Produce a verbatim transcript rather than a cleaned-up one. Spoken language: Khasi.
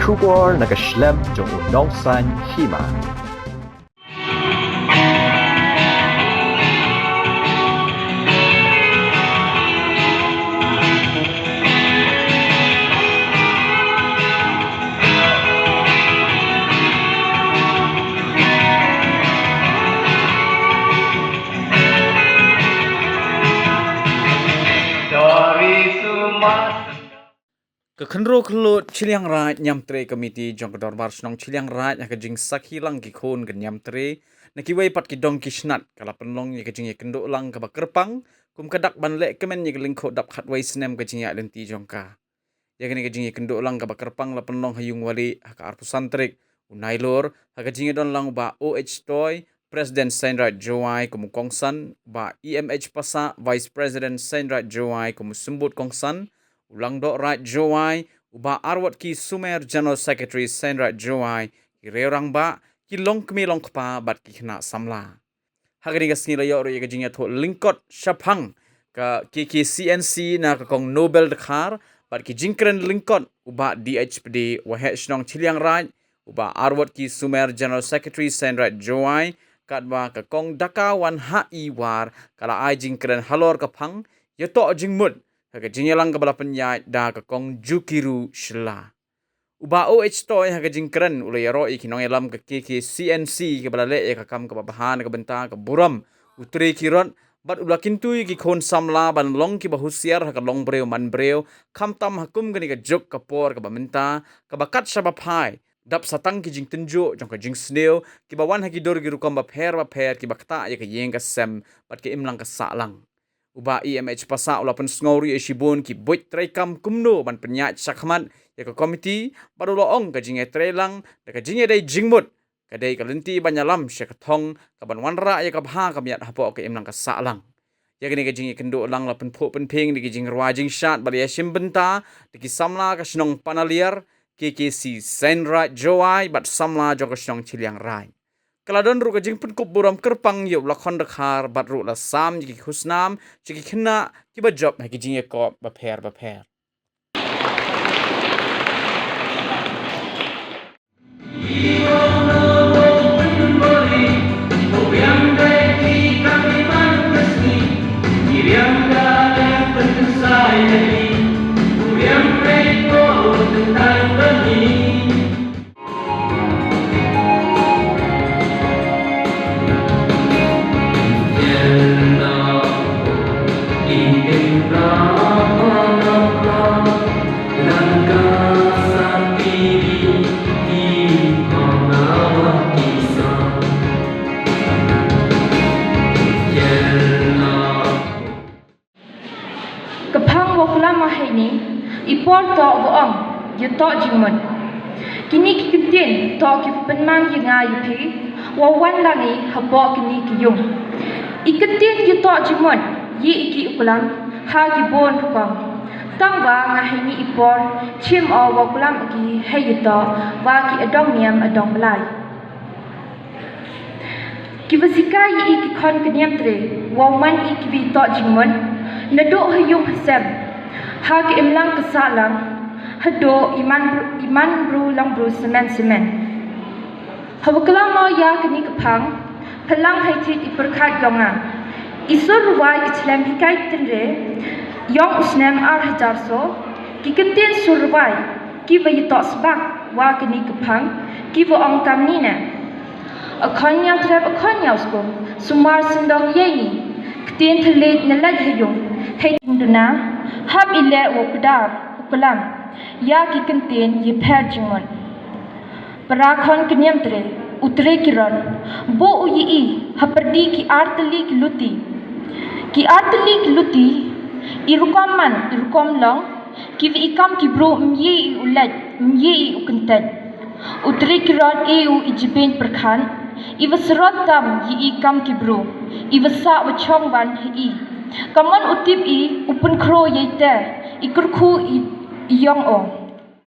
Khubor na ka shlem jong u nongsan hima. Ka khynroo khyllood shiliang raid niamtre, komiti jong ka dorbar shnong shiliang raid ha ka jingsakhi lang ki khun ka niamtre na kiwei pat ki dong ki snat ka la pynlong ïa ka jingïakynduh lang kaba kyrpang kum ka dak ban leh kmen ïa ka lyngkhuh dap khatwei snem ka jingïaid lynti jong ka. Ïa kane ka jingïakynduh lang kaba kyrpang la pynlong ha Yung Wali ha ka arphew san tarik u Nailur ha ka jingïadon lang u Bah O H Toy, President Seiñ Raij Jowai kum u kongsan, u Bah E M H Passah, Vice President Seiñ Raij Jowai kum u symbud kongsan, u Langdoh Raij Jowai, u Bah Arwotki Sumer, General Secretary Seiñ Raij Jowai, ki riew rangbah, ki longkmie longkpa bad ki khynnah samla. Ha kane ka sngi la ïoh ruh ïa ka jingïathuh lyngkot shaphang ka K K C N C na ka Kong Nobel Dkhar bad ki jingkren lyngkot u Bah D H Pde, Waheh Shnong shiliang raij, u Bah Arwotki Sumer, General Secretary Seiñ Raij Jowai, katba ka Kong Dakawan Hahi War ka la ai jingkren halor ka phang ïatoh jingmut ha ka jingïalang kaba la pynïaid da ka Kong Jukiru Shylla. U Bah O H Toy ha ka jingkren u la ïaroh ïa ki nongïalam ka K K C N C kaba la leh ïa ka kam kaba bha na ka bynta ka burom u Tre Kirot bad u la kyntu ïa ki khun samla ban long kiba husiar ha ka long briew man briew, khamtam ha kum kane ka juk ka por kaba mynta kaba kat shaba phai dap sa tang ki jingtynjuh jong ka jingsniew kiba wan ha ki dur ki rukom bapher bapher kiba ktah ïa ka ïing ka sem bad ka imlang ka sahlang. U Bah E M H Passah u la pynsngew ruh ïa shibun ki buit treikam kumno ban pynïaid shakhmat ïa ka komiti bad u la ong ka jingïatreilang da ka jingïadei jingmut ka dei ka lynti ban ïalam sha ka thong kaban wanrah ïa ka bha ka miat hapoh ka imlang ka sahlang. Ïa kane ka jingïakynduh lang la pynphuh pynphieng da ki jingrwai jingshad ba la ïashim bynta da ki samla ka shnong Panaliar, K K C Seiñ Raij Jowai bad samla jong ka shnong shiliang raij. Ka la don ruh ka jingpynkup burom kyrpang ïa u Lakhon Dkhar bad ruh la sam ïa ki khusnam sha ki khynnah kiba jop ha ki jingïakop bapher bapher. Ka phang wa kulam ma heini, i por toh wa ong, ïa toh jingmut. Kini ki kyntien toh ki pynmang ïa nga ïa phi, wa wan lang i hapoh kini ki yung. I kyntien ïa toh jingmut, ïa i ki u kulam, ha ki bun rukom. Tang wa nga heini i por, chim o wa kulam ki hei ïa toh, wa ki adong niam adong blai. Kiwa sikai i ki khon ka niamtre, wow man i kiwi toh jingmut, naduh ha yung ha sem, ha ka imlang ka sahlang, haduh i man bru, i man bru lang bru semen semen. Hawa klam o ïa kani ka phang, phalang hei thied i pyrkhat yong nga. I sur rwai i chlem hikai tynre, yong u snem ar hajar so, ki kyntien sur rwai, kiwa ïatoh sbak, wa kani ka phang, kiwa ong kamni ne. Akhon ïaw trep akhon ïaw skum, sumar sendong ïa ini, ktien thylliej na lait ha yung, hei duna, hap i leh wa u kdar, u klam, ïa ki kyntien ïa pher jingmut. Para khon ka niamtre, u Tre Kirot, bo u ïa i, ha pyrdi ki ar tylli ki luti. Ki ar tylli ki luti, i rukom man, i rukom long, kiwa i kam ki bru ym ïa i u lait, ym ïa i u kyntait. U Tre Kirot e u i jibeiñ pyrkhat, iwa srot tam ïa i kam ki bru, iwa sah wa chong wan ha i. Kamon u tip i, u pynkhro ïa i te, i kyrkhu i, i yong o.